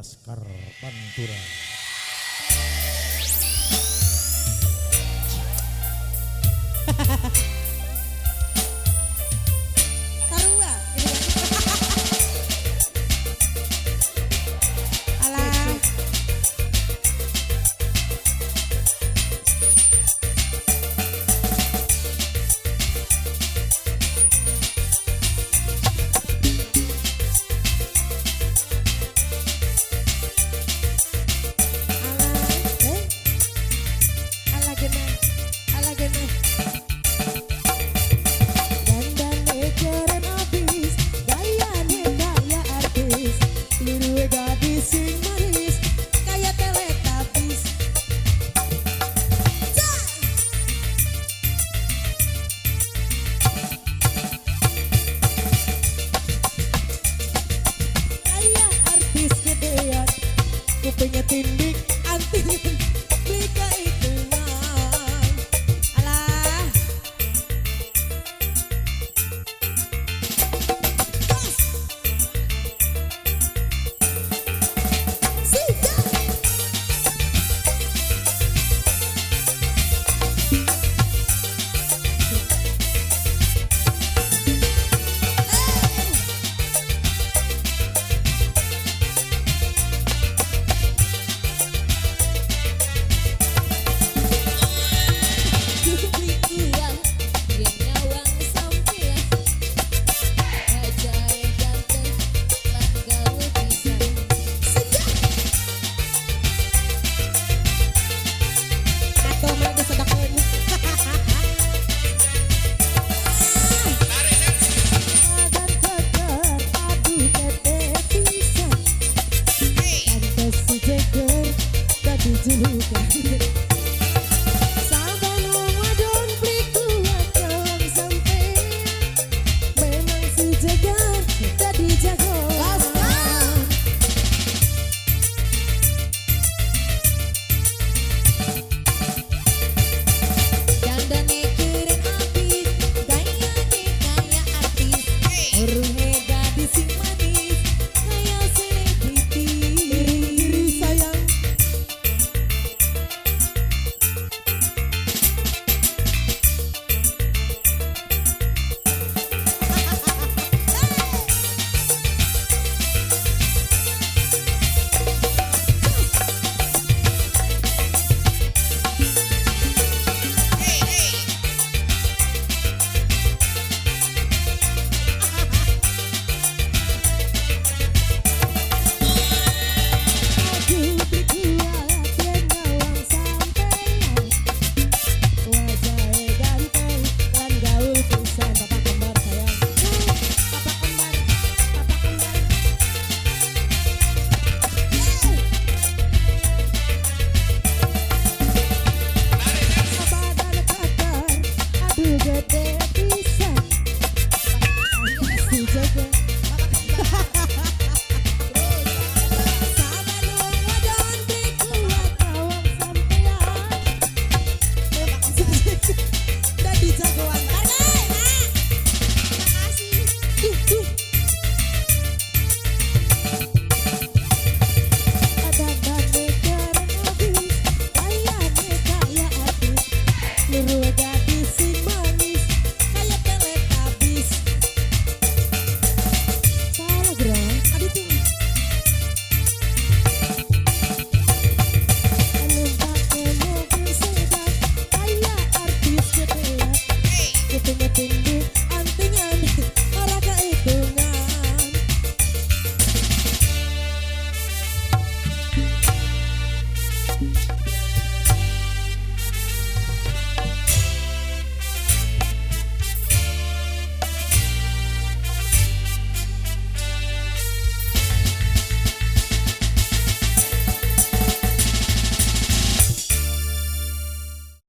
Laskar Pantura. Sarua. Alah. Alah, eh. Alah gena. Alah gena. Dandane keren abis, gayane kaya artis, liruwe gadis sing manis, kaya Teletubbies. Cai! Kaya artis gedean, kupingnya tindik anting, beli kehitungan. Alah. Gas. Siap. Jupri kuat yen nyawang sampeyan, wajahe ganteng lan gaul pisan. Sejak. Atau mana sedekun. Dan keker, aduh tete pisan. Pantes si jeger dadi julukan.